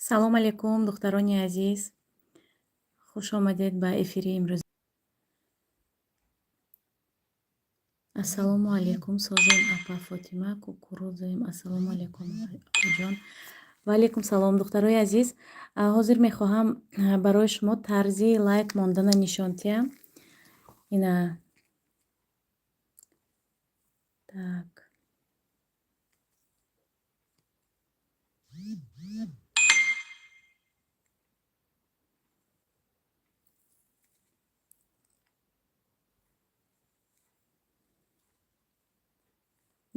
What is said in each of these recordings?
Салом алейкум, духтарони азиз. Хуш омадед ба эфири имрӯз. Ассалому алейкум, созем, апа Фотима Кукурузоем. Ассалому алейкум, апаҷон. Ва алейкум салом, духтарои азиз. Ҳозир мехоҳам барои шумо тарзи лайк мондана нишон диҳам. Ина, так.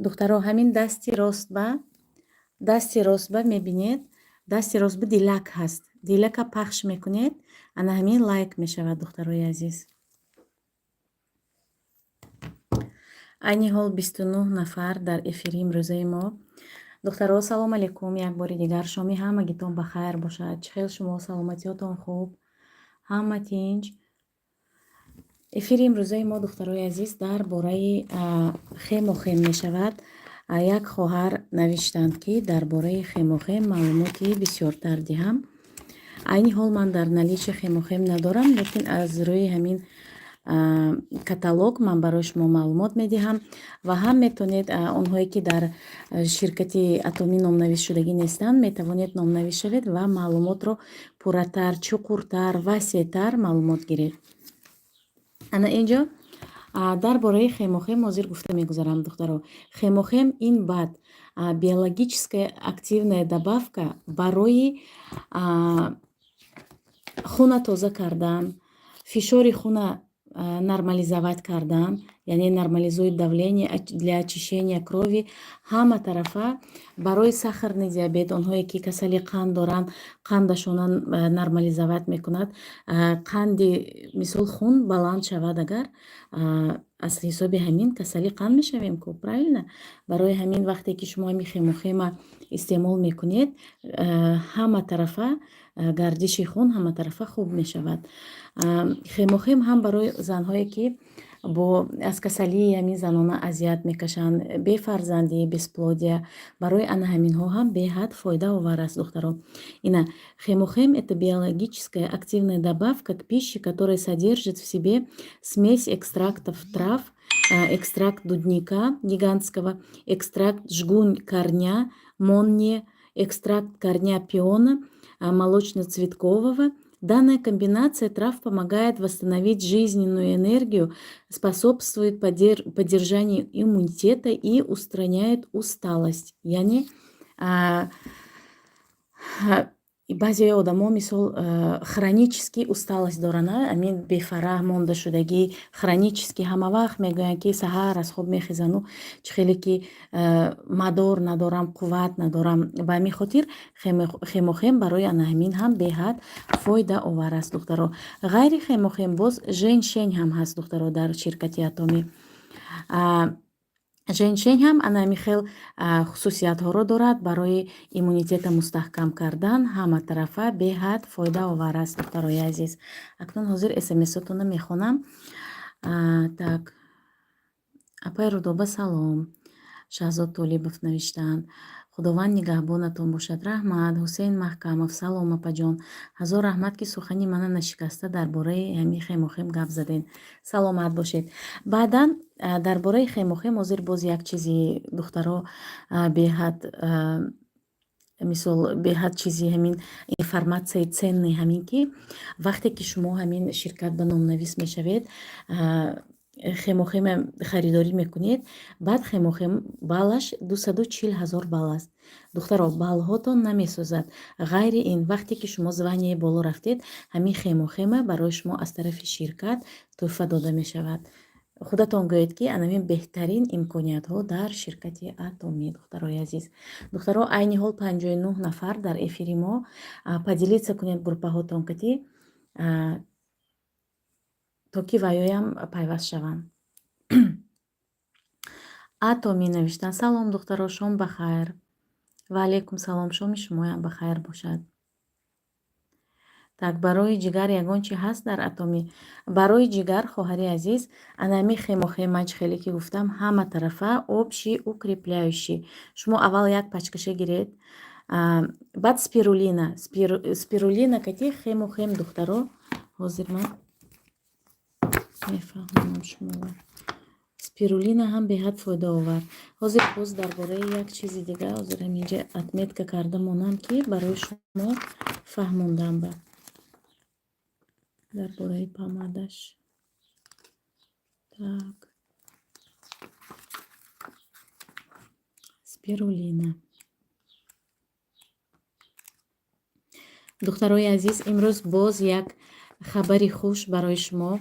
Духтаро, ҳамин дасти рост ба мебинед, дасти рост ба дилак ҳаст. Дилака пахш мекунед, ана ҳамин лайк мешавад, духтарои азиз. Айни ҳол 29 нафар дар эфири имрӯзаи мо. Духтаро, салом алейкум як бори дигар. Шоми ҳамагитон ба хайр бошад. Чӣ хел шумо, саломатиётон хуб? Ҳама тинҷ? Эфири имрӯзаи мо, духтарои азиз, дар бораи хемохем мешавад. Як хоҳар навиштанд, ки дар бораи хемохем маълумоти бисёртар диҳам. Айни ҳол ман дар наличии хемохем надорам, лекин аз рӯи ҳамин каталог ман барои шумо маълумот медиҳам ва ҳам метавонед, онҳое ки дар ширкати Атомӣ номнависшудагӣ нестанд, метавонед номнавис шавед ва маълумотро пурратар, чуқуртар, васеътар маълумот гиред. Ана инҷо дар бораи хемохем ҳозир гуфта мегузарам, духтаро. Хемохем ин бад биологическая активная добавка барои хуна тоза кардан, фишори хуна нормализовать кардан, яъне нормализует давление, для очищения крови, ҳама тарафа барои сахарный диабет, онҳое ки касали қанд доранд, қандашона нормализовать мекунад. Қанди, мисол, хун баланд шавад агар, аз ҳисоби ҳамин касали қанд мешавем ку, правильно? Барои ҳамин вақте ки шумо ҳамин хемохема истеъмол мекунед, ҳама тарафа гардиши хун ҳаматарафа хуб мешавад. Хемохем ҳам барои занҳое ки бо аз касалии ҳамин занона азият мекашанд, бефарзандӣ, бесплодия, барои ана ҳаминҳо ҳам беҳад фоидаовар аст, духтаро. Ина, хемохем — это биологическая активная добавка к пище, которая содержит в себе смесь экстрактов трав: экстракт дудника гигантского, экстракт жгунь корня монне, экстракт корня пиона молочно-цветкового. Данная комбинация трав помогает восстановить жизненную энергию, способствует поддержанию иммунитета и устраняет усталость. Яъне баъзеи одамо, мисол, хронический усталость доранд, ҳамин бефараҳ мондашудагӣ, хронический, ҳама вақт мегӯянд, ки саҳар аз хоб мехезану чӣ хеле ки мадор надорам, қувват надорам. Ба ҳамин хотир хемохем барои ана ҳамин ҳам беҳад фоидаовар аст, духтаро. Ғайри хемохем боз женьшень ҳам ҳаст, духтаро, дар ширкати Атомӣ. Женьшень ҳам ана ҳамин хел хусусиятҳоро дорад, барои иммунитета мустаҳкам кардан ҳаматарафа беҳад фоидаовар аст, духтарои азиз. Акнун ҳозир смсотонро мехонам. Так, апай Рудоба, салом. Шаҳзод Толибов навиштаанд: Худованд нигаҳбонатон бошад, раҳмат. Ҳусейн Маҳкамов: салом, апаҷон, ҳазор раҳмат, ки сухани мана нашикаста дар бораи ҳамин хемохем гап задед, саломат бошед. Баъдан дар бораи хемохем ҳозир боз як чизи, духтаро, беҳад, мисол, беҳад чизи ҳамин информатсияи ценный ҳамин ки вақте ки шумо ҳамин ширкат ба номнавис мешавед, хемохема харидорӣ мекунед, баъд хемохем баллаш 240 000 балл аст. Духтаро, баллҳотон намесӯзад. Ғайри ин, вақте ки шумо звание боло рафтед, ҳамин хемохема барои шумо аз тарафи ширкат тӯҳфа дода мешавад. Худатон гӯед, ки анамин беҳтарин имкониятҳо дар ширкати Атомӣ, духтарои азиз. Духтаро, айни ҳол 59 нафар дар эфири мо. Поделиться кунед группаҳотон кати, то ки ваёям пайваст шаванд. Атомӣ навиштанд: салом, духтаро, шом ба хайр. Ва алайкум салом, шоми шумоям ба хайр бошад. Так, барои ҷигар ягон чи ҳаст дар Атомӣ? Барои ҷигар, хоҳари азиз, анами хемохема, чӣ хеле ки гуфтам, ҳама тарафа общий укрепляющий. Шумо аввал як пачкаша гиред. Баъд спирулина. Спирулина кати хему хем, духтаро, ҳозир ман мефаҳмонам шуморо. Спирулина ҳам беҳад фоидаовар. Ҳозир боз дар бораи як чизи дига, ҳозир ҳаминҷа отметка карда монам, ки барои шумо фаҳмондам ба дар бораи помадаш. Так, спирулина. Духтарои азиз, имрӯз боз як хабари хуш барои шумо.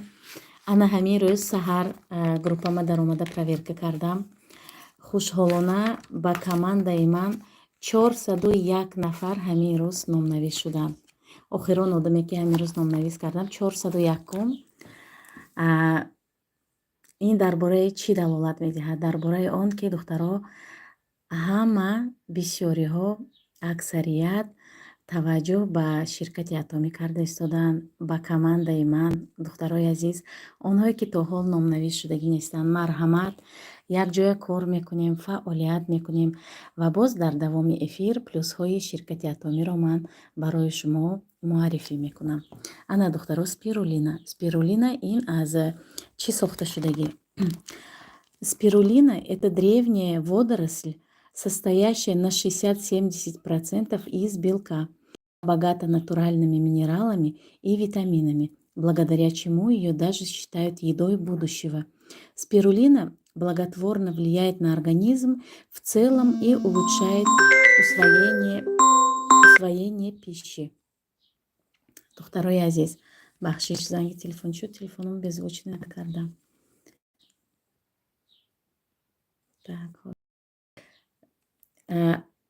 Ана ҳамин рӯз саҳар группама даромада проверка кардам. Хушҳолона ба командаи ман 401 нафар ҳамин рӯз номнавис шуданд. Охирон одаме, ки ҳамин рӯз номнавис кардам, 401-ум. Ин дар бораи чӣ далолат медиҳад? Дар бораи он, ки, духтаро, ҳама, бисёриҳо, аксарият таваҷҷӯҳ ба ширкати Атомӣ карда истодаанд, ба командаи ман. Духтарои азиз, онҳое, ки то ҳол номнавис шудагӣ нестанд, марҳамат, якҷоя кор мекунем, фаъолият мекунем ва боз дар давоми эфир плюсҳои ширкати Атомиро ман барои шумо муаррифӣ мекунам. Ана, духтаро, спирулина. Спирулина ин аз чӣ сохта шудагӣ? Спирулина — это древняя водоросль, состоящая на 60-70% из белка, богата натуральными минералами и витаминами, благодаря чему ее даже считают едой будущего. Спирулина благотворно влияет на организм в целом и улучшает усвоение пищи. Духтарои азиз, бахшиш, занги телефон шуд, телефоном беззвучный кардам. Так,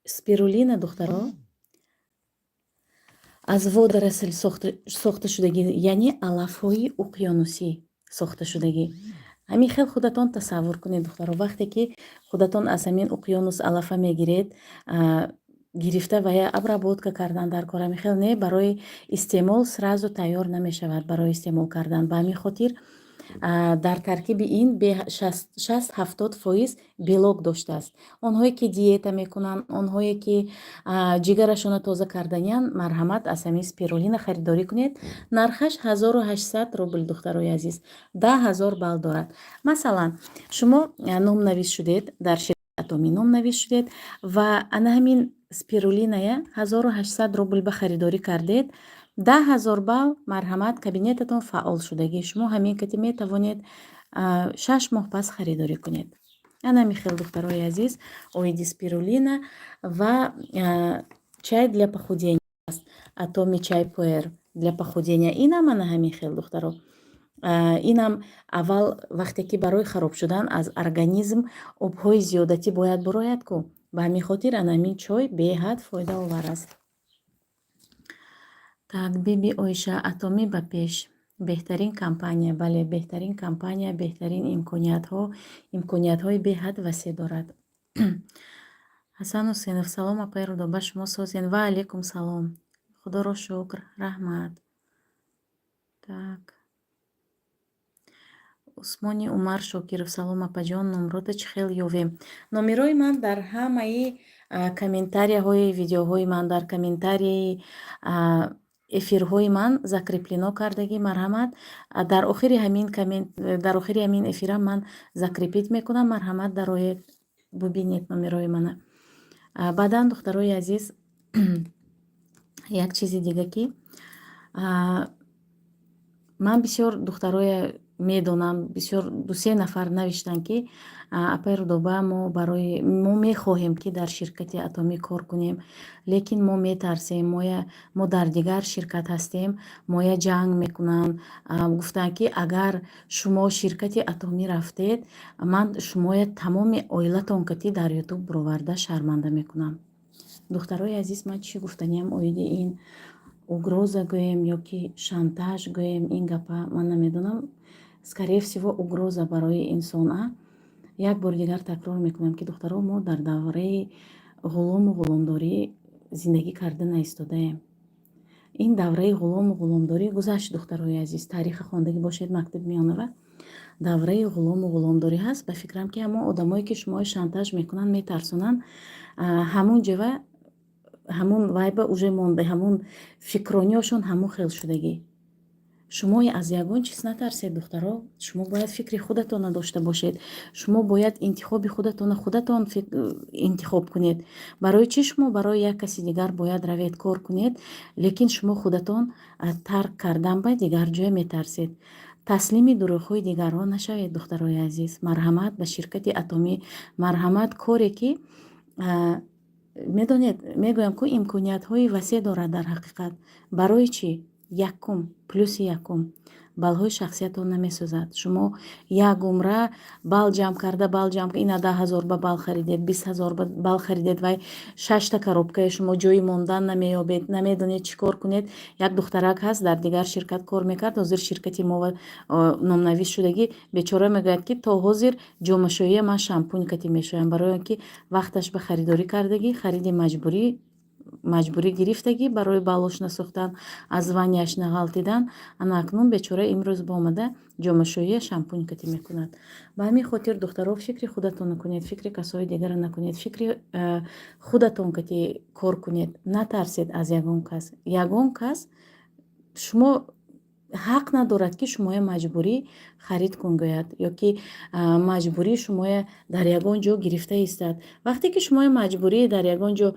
спирулина, духтаро, аз водоросль сохта шудагӣ, яъне алафҳои уқёнусӣ сохта шудагӣ. Ҳамин хел худатон тасаввур кунед, духтаро, вақте ки худатон аз ҳамин уқёнус алафа мегиред, гирифта ва я обработка кардан дар кор, ҳамин хел не, барои истеъмол сразу тайёр намешавад барои истеъмол кардан. Ба ҳамин хотир дар таркиби ин 60-70% белок доштааст. Онҳое, ки диета мекунанд, онҳое, ки ҷигарашонро тоза карданиянд, марҳамат, аз ҳамин спирулина харидорӣ кунед. Нархаш 1800 рубл, духтарои азиз, 10 000 балл дорад. Масалан, шумо номнавис шудед, дар ширкати Атомӣ номнавис шудед ва ана ҳамин спирулиная 1800 рубл ба харидорӣ кардед, 10 000 балл, марҳамат, кабинетатон фаъол шудагӣ. Шумо ҳамин кати метавонед 6 моҳ пас харидорӣ кунед. Ана ҳамин хел, духтарои азиз, оиди спирулина. Ва чай для похудения аст, Атоми чай пуэр для похудения. Инам ана ҳамин хел, духтаро. Инам аввал вақте ки барои хароб шудан аз организм обҳои зиёдатӣ бояд бурояд ку, ба ҳамин хотир ана ҳамин чой беҳад фоидаовар аст. Так, Биби Оиша, Атомӣ ба пеш, беҳтарин компания. Бале, беҳтарин компания, беҳтарин имкониятҳо, имкониятҳои беҳад васеъ дорад. Ҳасан Ҳусейнов: «Салом, апаи Рудоба, шумо созен?» Ва алейкум салом, худоро шукр, раҳмат. Так, Усмони Умар Шокиров: «Салом, апаҷон, номрота чӣ хел ёвем?» Номерои ман дар ҳамаи комментарияҳои видеоҳои ман, дар комментарияи эфирҳои ман закреплено кардагӣ. Марҳамат, дар охири ҳамин коммент, дар охири ҳамин эфирам ман закрепить мекунам. Марҳамат, дароед, бубинед номерои мана. Баъдан, духтарои азиз, як чизи дига, ки ман бисёр духтароя медонам, бисёр дусе нафар навиштанд, ки апаи Рудоба, мо барои мо мехоҳем, ки дар ширкати Атомӣ кор кунем, лекин мо метарсем, мо дар дигар ширкат ҳастем, моя ҷанг мекунанд. Гуфтанд, ки агар шумо ширкати Атомӣ рафтед, ман шумоя тамоми оилатон кати дар Ютуб буроварда шарманда мекунам. Духтарои азиз, ман чӣ гуфтаниям оиди ин угроза гӯем ё ки шантаж гӯем, ин гапа ман намедонам. Скорее всего, угроза барои инсон. А як бори дигар такрор мекунам, ки, духтаро, мо дар давраи ғулому ғуломдорӣ зиндагӣ карда наистодаем. Ин давраи ғулому ғуломдорӣ гузашт, духтарои азиз. Тариха хондагӣ бошед, мактаби миёнава, давраи ғулому ғуломдорӣ ҳаст. Ба фикрам, ки ҳамон одамое, ки шуморо шантаж мекунанд, метарсонанд, ҳамун ҷава. Ҳамун вайба уже монда, ҳамун фикрониёшон ҳамун хел шудагӣ. Шумо аз ягон чиз натарсед, духтаро. Шумо бояд фикри худатонро дошта бошед. Шумо бояд интихоби худатонро худатон интихоб кунед. Барои чӣ шумо барои як каси дигар бояд равед, кор кунед, лекин шумо худатон тарк кардан ба дигар ҷой метарсед? Таслими дурӯғҳои дигарон нашавед, духтарои азиз. Марҳамат ба ширкати Атомӣ, марҳамат. Коре ки медонед, мегӯям ку, имкониятҳои васеъ дорад дар ҳақиқат. Барои чӣ? Якум плюси, якум, баллҳои шахсиятон намесӯзад. Шумо як умра балл ҷамъ карда, балл ҷамъ, ина 10 000 ба балл харидед, 20 000 ба балл харидед, вай шашта коробкаи шумо ҷои мондан намеёбед, намедонед чӣ кор кунед. Як духтарак ҳаст, дар дигар ширкат кор мекард, ҳозир ширкати мо номнавис шудагӣ. Бечора мегӯяд, ки то ҳозир ҷомашӯия ман шампунь кати мешӯям, барои он ки вақташ ба харидорӣ кардагӣ, хариди маҷбурӣ, маҷбурӣ гирифтагӣ барои баллош насӯхтан, аз званияш нағалтидан. Ана акнун бечора имрӯз боомада ҷомашӯия шампунь кати мекунад. Ба ҳамин хотир, духтаро, фикри худатонро кунед, фикри касои дигарро накунед, фикри худатон кати кор кунед. Натарсед аз ягон кас. Ягон кас шумо ҳақ надорад, ки шумоя маҷбурӣ харид кун гӯяд ё ки маҷбурӣ шумоя дар ягон ҷо гирифта истад. Вақте ки шумоя маҷбурӣ дар ягон ҷо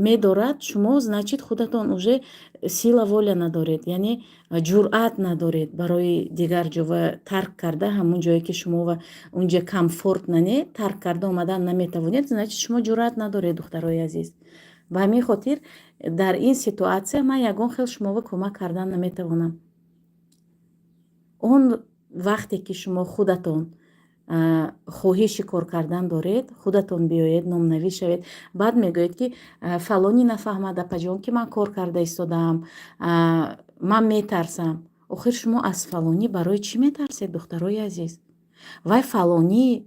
медорад, шумо, значит, худатон уже сила воля надоред, яъне ҷуръат надоред барои дигар ҷо ва тарк карда, ҳамун ҷое ки шумо ва унҷа комфортно не, тарк карда омадан наметавонед, значит, шумо ҷуръат надоред, духтарои азиз. Ба ҳамин хотир дар ин ситуатсия ман ягон хел шуморо кӯмак кардан наметавонам. Он вақте ки шумо худатон хоҳиши кор кардан доред, худатон биёед, номнавис шавед. Баъд мегӯед, ки фалонӣ нафаҳмад, апаҷон, ки ман кор карда истодаам, ман метарсам. Охир шумо аз фалонӣ барои чӣ метарсед, духтарои азиз? Вай фалонӣ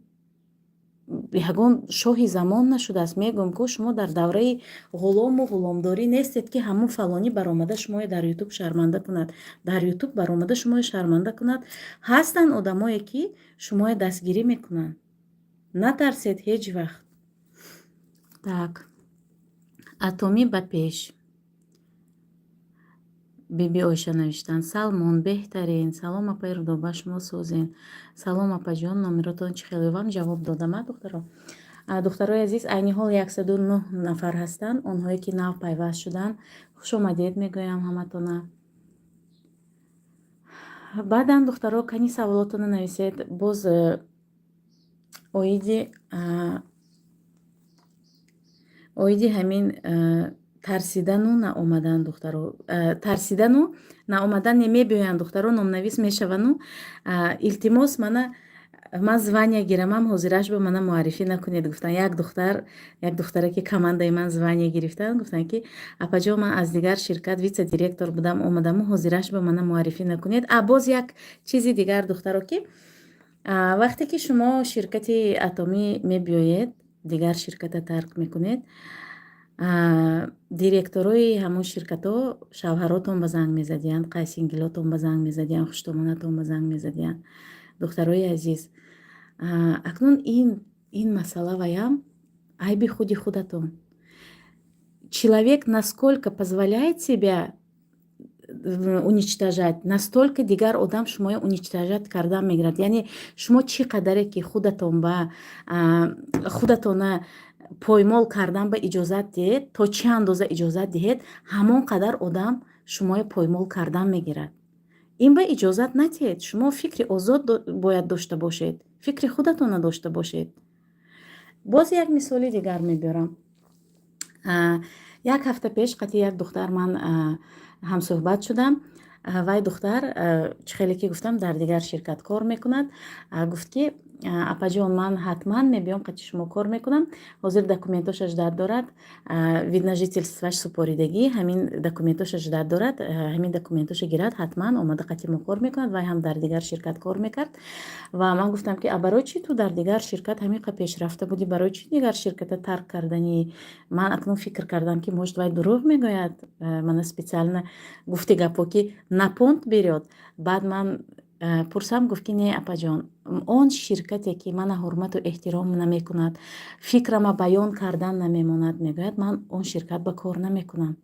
ягон шоҳи замон нашудааст. Мегӯям ку, шумо дар давраи ғулому ғуломдорӣ нестед, ки ҳамун фалонӣ баромада шуморо дар Ютуб шарманда кунад. Дар Ютуб баромада шуморо шарманда кунад. Ҳастанд одамое, ки шуморо дастгирӣ мекунанд. Натарсед ҳеҷ вақт. Так, Атомӣ ба пеш. Биби Оиша навиштанд: «Салмон беҳтарин». Салом, апаи Рудоба, шумо созен. Салом, апаҷон, номеротон чӣ хел? Вам ҷавоб додам, а, духтаро. Духтарои азиз, айни ҳол 109 нафар ҳастанд. Онҳое ки нав пайваст шуданд, хушомадед мегӯям ҳаматона. Баъдан, духтаро, кани саволотонро нависед. Боз оиди ҳамин тарсидану наомадан, духтаро, тарсидану наомадан не, мебиёянд духтаро, номнавис мешавану «Илтимос, мана ман звания гирамам, ҳозираш ба мана муаррифӣ накунед», гуфтанд. Як духтар, як духтаре ки командаи ман звания гирифтанд, гуфтанд, ки «Апаҷон, ман аз дигар ширкат вице-директор будам, омадаму, ҳозираш ба мана муаррифӣ накунед». А боз як чизи дигар, духтаро, ки вақте ки шумо ширкати Атомӣ мебиёед, дигар ширката тарк мекунед, директорои ҳамон ширкатҳо шавҳаротон ба занг мезадиянд, қайсингилотон ба занг мезадиянд, хуштомонатон ба занг мезадиянд. Духтарои азиз, акнун ин масъала ваям айби худи худатон. Человек насколько позволяет себя уничтожать, настолько дигар одам шуморо уничтожать кардан мегирад. Яъне шумо чӣ қадаре ки худатон ба худатона поймол кардан ба иҷозат диҳед, то чӣ андоза иҷозат диҳед, ҳамон қадар одам шуморо поймол кардан мегирад. Ин ба иҷозат надиҳед. Шумо фикри озод бояд дошта бошед, фикри худатонро дошта бошед. Боз як мисоли дигар мебиёрам. Як ҳафта пеш қати як духтар ман ҳамсӯҳбат шудам. Вай духтар, чӣ хеле ки гуфтам, дар дигар ширкат кор мекунад. Гуфт, ки «Апаҷон, ман ҳатман мебиём, қати шумо кор мекунам». Ҳозир документоша ждать дорад, вид на жительстваш супоридагӣ, ҳамин документоша ждать дорад. Ҳамин документоша гирад, ҳатман омада қати мо кор мекунад. Вай ҳам дар дигар ширкат кор мекард. Ва ман гуфтам, ки а барои чӣ ту дар дигар ширкат ҳамин қа пешрафта будӣ, барои чӣ дигар ширката тарк карданӣ? Ман акнун фикр кардам, ки может, вай дурӯғ мегӯяд, мана специально гуфти гапҳо, ки на понт берёд. Баъд ман Пурсам, гуфт ки не, апаҷон, он ширкате ки мана ҳурмату эҳтиром намекунад, фикрама баён кардан намемонад, мегӯяд, ман он ширкат ба кор намекунам.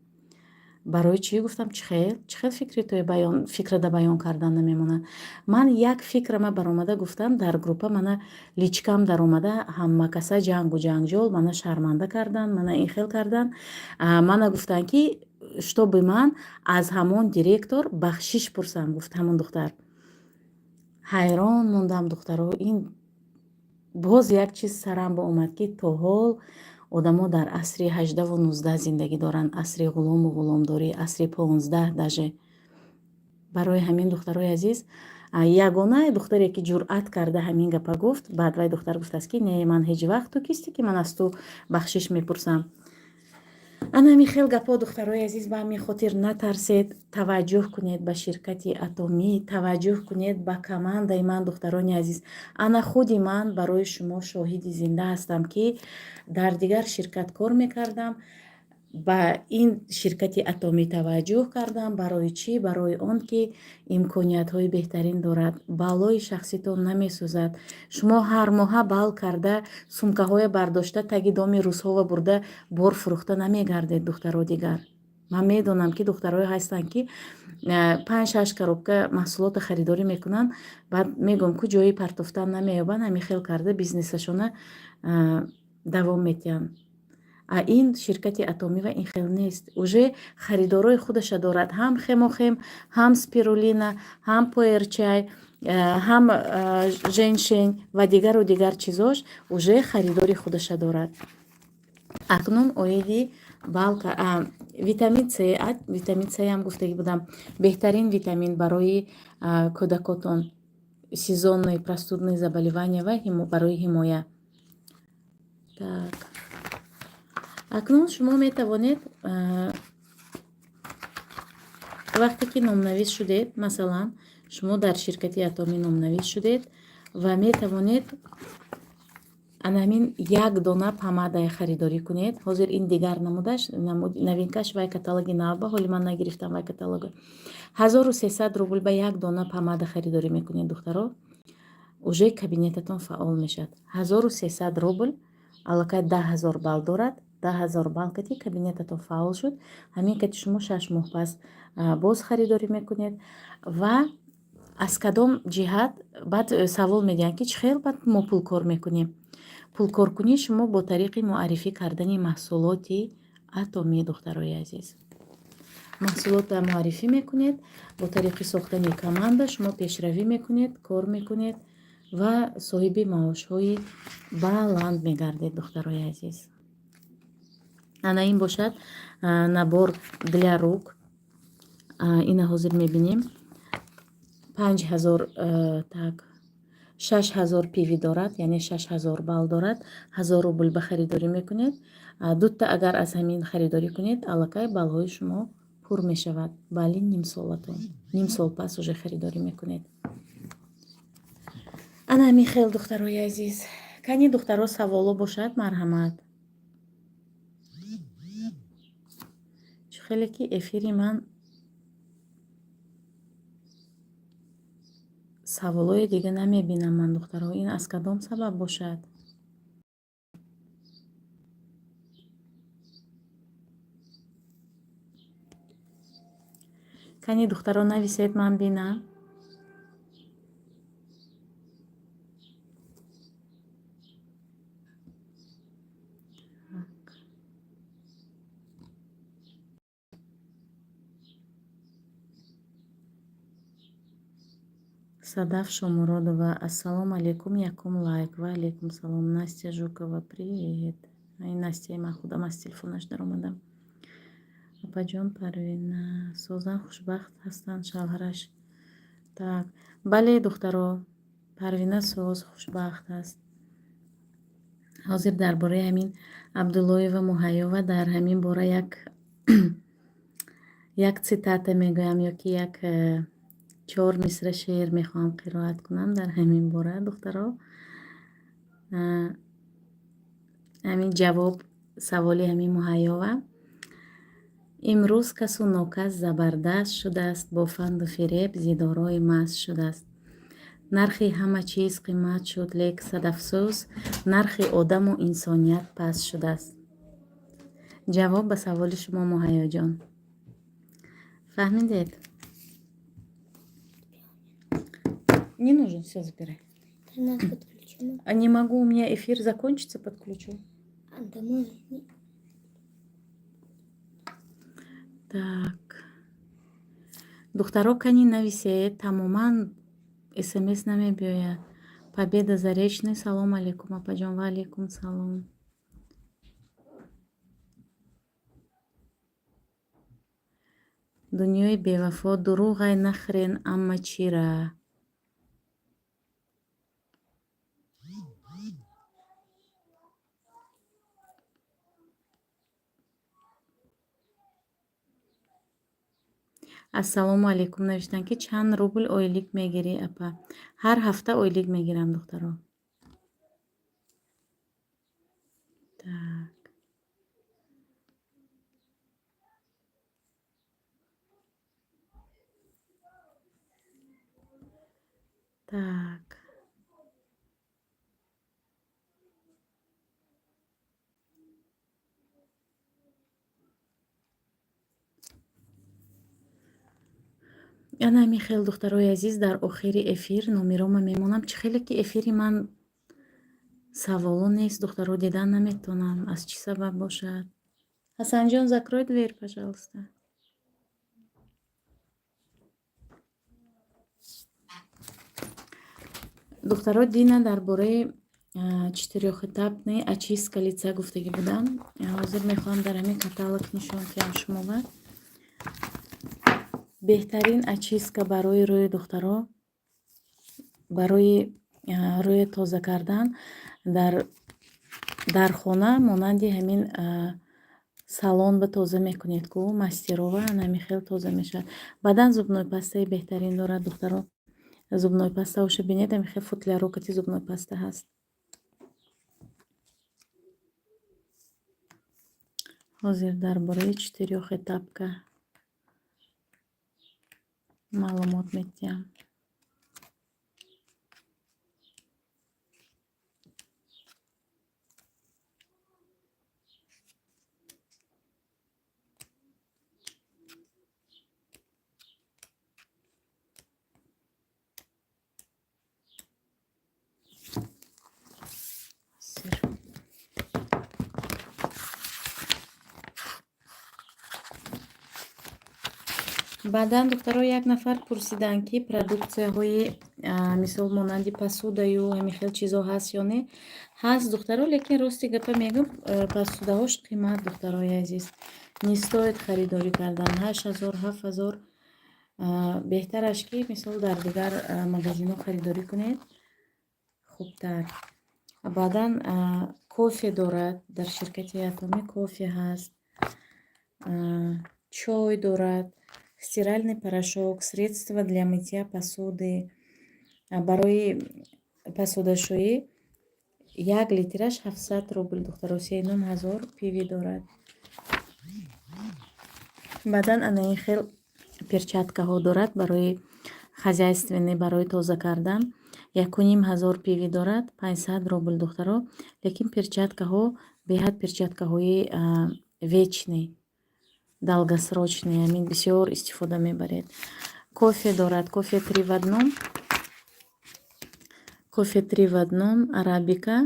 Барои чӣ, гуфтам, чӣ хел, чӣ хел фикри туи баён, фикрада баён кардан намемонад? Ман як фикрама баромада гуфтам дар группа, мана личкам даромада ҳама каса ҷангу ҷанҷол, мана шарманда кардан, мана ин хел кардан, мана гуфтанд ки чтобы ман аз ҳамон директор бахшиш пурсам, гуфт ҳамон духтар. Ҳайрон мондам, духтаро. Ин боз як чиз сарам ба омад, ки то ҳол одамо дар асри 18-у 19 зиндагӣ доранд, асри ғулому ғуломдорӣ, асри 15 даже. Барои ҳамин, духтарои азиз, ягона духтаре ки ҷуръат карда ҳамин гапа гуфт, баъд вай духтар гуфтааст ки не, ман ҳеҷ вақт, ту кистӣ ки ман аз ту бахшиш мепурсам? Ана ҳамин хел гапҳо, духтарои азиз. Ба ҳамин хотир натарсед, таваҷҷӯҳ кунед ба ширкати Атомӣ, таваҷҷӯҳ кунед ба командаи ман, духтарони азиз. Ана худи ман барои шумо шоҳиди зинда ҳастам, ки дар дигар ширкат кор мекардам, ба ин ширкати Атомӣ таваҷҷӯҳ кардам. Барои чӣ? Барои он ки имкониятҳои беҳтарин дорад, баллои шахситон намесӯзад. Шумо ҳар моҳа балл карда, сумкаҳое бардошта, таги доми рӯзҳова бурда, бор фурӯхта намегардед, духтаро. Дигар ман медонам, ки духтарое ҳастанд, ки панҷ шаш коробка маҳсулотро харидорӣ мекунанд, баъд мегӯм ку ҷои партофтан намеёбанд, ҳамин хел карда бизнесашона давом медиҳанд. А ин ширкати Атомӣ ва ин хел нест, уже харидорои худаша дорад: ҳам хемохим, ҳам спирулина, ҳам пуэрчай, ҳам женьшень ва дигару дигар чизош уже харидори худаша дорад. Акнун оиди балка витамин С. Витамин С ам гуфтагӣ будам, беҳтарин витамин барои кӯдакотон, сезонные простудные заболевания ва барои ҳимоя. Так, акнун шумо метавонед, вақте ки номнавис шудед, масалан, шумо дар ширкати Атомӣ номнавис шудед ва метавонед ана ҳамин як дона помадае харидорӣ кунед. Ҳозир ин дигар намудаш, новинкаш, вай каталоги навба, ҳоли ман нагирифтам вай каталога. 1300 рубл ба як дона помада харидорӣ мекунед, духтаро, уже кабинетатон фаъол мешавад. 1300 рубл аллакай 10 000 балл дорад. 10 000 балл кати кабинетатон фаъол шуд. Ҳамин кати шумо 6 моҳ пас боз харидорӣ мекунед. Ва аз кадом ҷиҳат баъд савол медиҳанд, ки чӣ хел баъд мо пул кор мекунем? Пулкоркунӣ шумо бо тариқи муаррифӣ кардани маҳсулоти Атомӣ, духтарои азиз. Маҳсулотро муаррифӣ мекунед, бо тариқи сохтани команда шумо пешравӣ мекунед, кор мекунед ва соҳиби маошҳои баланд мегардед, духтарои азиз. Ана ин бошад набор для рук. Ина ҳозир мебинем, 5000, так, 6000 PV дорад, яъне 6000 балл дорад. 1000 рубл ба харидорӣ мекунед. Дута агар аз ҳамин харидорӣ кунед, аллакай баллҳои шумо пур мешавад, балли нимсолатон. Ним сол пас уже харидорӣ мекунед. Ана ҳамин хел, духтарои азиз. Кани, духтаро, саволо бошад, марҳамат. Чӣ хеле ки эфири ман саволҳои дига намебинам ман, духтаро, ин аз кадом сабаб бошад? Кани, духтаро, нависед, ман бинам. Садаф Шомуродова: ассалому алайкум, якум лайк. Ва алайкум салом. Настя Жукова, привет. Ай, Настя, ман худам аз телефонаш даромадам. Апаҷон Парвина созан хушбахт ҳастанд, шавҳараш. Так, бале, духтаро, Парвина соз хушбахт аст. Ҳозир дар бораи ҳамин Абдуллоева Муҳайёва, дар ҳамин бора як цитата мегӯям ё ки як чор мисра шеър мехоҳам қироат кунам дар ҳамин бора, духтаро. Ҳамин ҷавоб саволи ҳамин Муҳайёва. Имрӯз касу нокас забардаст шудааст, бо фанду фиреб зидорои маст шудааст. Нархи ҳама чиз қимат шуд, лек садафсӯз, нархи одаму инсоният паст шудааст. Ҷавоб ба саволи шумо, Муҳайёҷон. Фаҳмидед? Не нужен, все забирай. 13 подключено. А не могу, у меня эфир закончится, подключу. А домой? Так. Духтаро, кани нависед, тамоман смс намебиёяд. Победа Заречный, салом алейкум, апаҷон, ва алейкум салом. Дунёи бевафо, дурӯғай нахӯрен, амма чира? Ассалому алейкум, навиштанд, ки чанд рубл ойлик мегирӣ, апа? Ҳар ҳафта ойлик мегирам, духтаро. Так. Так. Ана ҳамин хел, духтарои азиз, дар охири эфир номерома мемонам. Чӣ хеле ки эфири ман саволо нест, духтаро, дидан наметавонам. Аз чӣ сабаб бошад? Ҳасанҷон, закрой дверь, пожалуйста. Духтаро, дина дар бораи четырёхэтапный очистка лица гуфтагӣ будам. Ҳозир мехоҳам дар ҳамин каталог нишон диҳам шумоба. Беҳтарин очистка барои рӯи, духтаро, барои рӯи тоза кардан дар хона, монанди ҳамин салон ба тоза мекунед ку мастерова, ҳамин хел тоза мешавад. Баъдан зубной пастаи беҳтарин дорад, духтаро. Зубной пастаоша бинед, ҳамин хел футляро кати зубной паста ҳаст. Ҳозир дар бораи четырёхэтапка маълумот медиҳам. Баъдан, духтаро, як нафар пурсиданд, ки продуксияҳои, мисол, монанди посудаю ҳамин хел чизо ҳаст ё не. Ҳаст, духтаро, лекин рости гапа мегӯм, посудаҳош қимат, духтарои азиз. Не стоит харидорӣ кардан. 8000, 7000. Беҳтараш ки, мисол, дар дигар магазинҳо харидорӣ кунед, хубтар. Баъдан кофе дорад, дар ширкати Атомӣ кофе ҳаст, чой дорад, стиральный порошок, средства для мытья посуды. Барои посудашӯӣ 1 литраш 700 рубл, духтаро, 3500 PV дорад. Баъдан ана ин хел перчаткаҳо дорад барои хозяйственный, барои тоза кардан. 1500 PV дорад, 500 рубл, духтаро. Лекин перчаткаҳо беҳад перчаткаҳои вечный, долгосрочный, ҳамин бисёр истифода мебаред. Кофе дорад, кофе три в одном. Кофе три в одном арабика,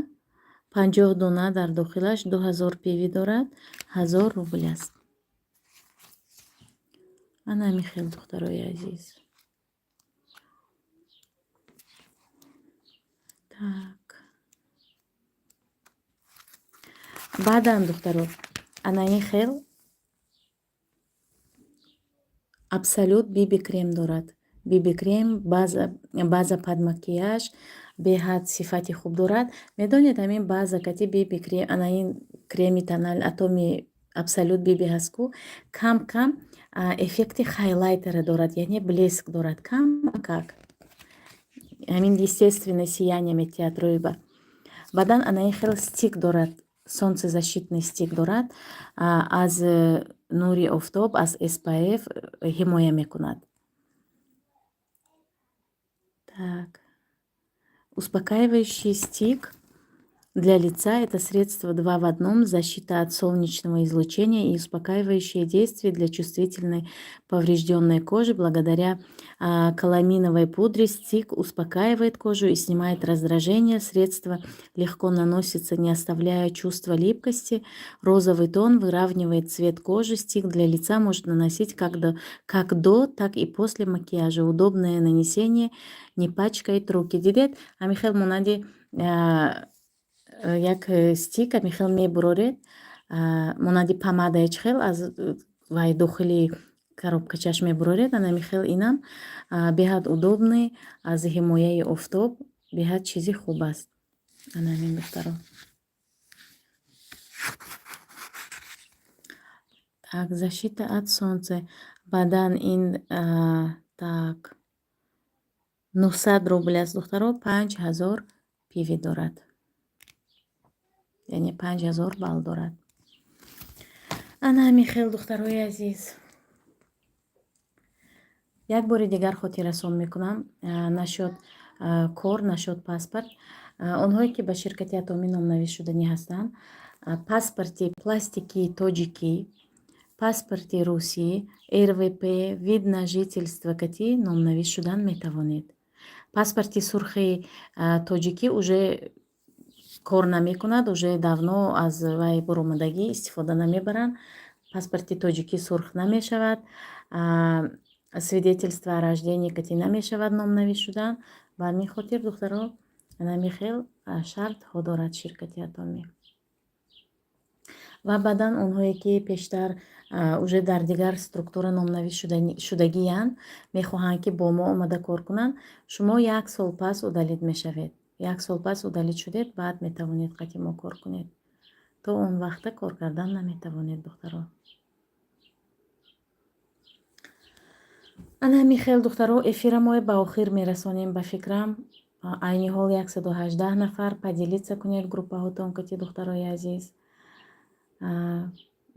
50 дона дар дохилаш, 2000 PV дорад, 1000 рубл аст. Ана ҳамин хел, духтарои азиз. Так. Баъдан, духтаро, ана ин хел Абсолют биби крем дорад. Биби крем база под макияж беҳад сифати хуб дорад. Медонед, ҳамин база кати биби крем, ана ин креми тонал Атоми Абсолют биби ҳаст ку, кам кам эффекти хайлайтера дорад, яъне блеск дорад камакак. Ҳамин естественное сияние метиҳад рӯйба. Баъдан ана ин хел стик дорад, солнцезащитный стик дорад, аз нури офтоб, аз SPF ҳимоя мекунад. Так. Успокаивающий стик для лица — это средство два в одном: защита от солнечного излучения и успокаивающее действие для чувствительной поврежденной кожи. Благодаря каламиновой пудре стик успокаивает кожу и снимает раздражение. Средство легко наносится, не оставляя чувства липкости. Розовый тон выравнивает цвет кожи. Стик для лица можно наносить как до, так и после макияжа. Удобное нанесение, не пачкает руки. Дидед, ҳамин хел монанди як стик ҳамин хел мебуроред, монанди помадаи чӣ хел аз вай дохили коробкачаш мебуроред, ана ҳамин хел инам беҳад удобный, аз ҳимояи офтоб беҳад чизи хуб аст. Ана ҳамин, духтаро. Так, защита от солнца. Баъдан ин, так, 900 рубл аст, духтаро, 5000 PV дорад, яъне 5000 балл дорад. Ана ҳамин хел, духтарои азиз. Як бори дигар хотиррасон мекунам насчёт кор, насчёт паспорт. Онҳое ки ба ширкати Атомӣ номнавис шуданӣ ҳастанд, паспорти пластикии тоҷикӣ, паспорти русӣ, РВП, вид на жительство кати номнавис шудан метавонед. Паспорти сурхи тоҷикӣ уже кор намекунад, уже давно аз вай буромадагӣ, истифода намебаранд. Паспорти тоҷикӣ сурх намешавад, свидетельство о рождении кати намешавад номнавис шудан. Ба ҳамин хотир, духтаро, ҳамин хел шартҳо дорад ширкати Атомӣ. Ва баъдан онҳое ки пештар уже дар дигар структура номнавис шудагиянд, мехоҳанд, ки бо мо омада кор кунанд, шумо як сол пас удалить мешавед. Як сол пас удалить шудед, баъд метавонед қати мо кор кунед. То он вақта кор кардан наметавонед, духтаро. Ана ҳамин хел, духтаро, эфира мо ба охир мерасонем. Ба фикрам, айни ҳол 118 нафар. Поделиться кунед группаҳотон кати, духтарои азиз.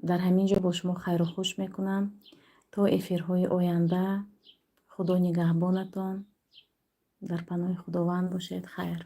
Дар ҳамин ҷо бо шумо хайру хуш мекунам то эфирҳои оянда. Худо нигаҳбонатон, дар паноҳи Худованд бошед. Хайр.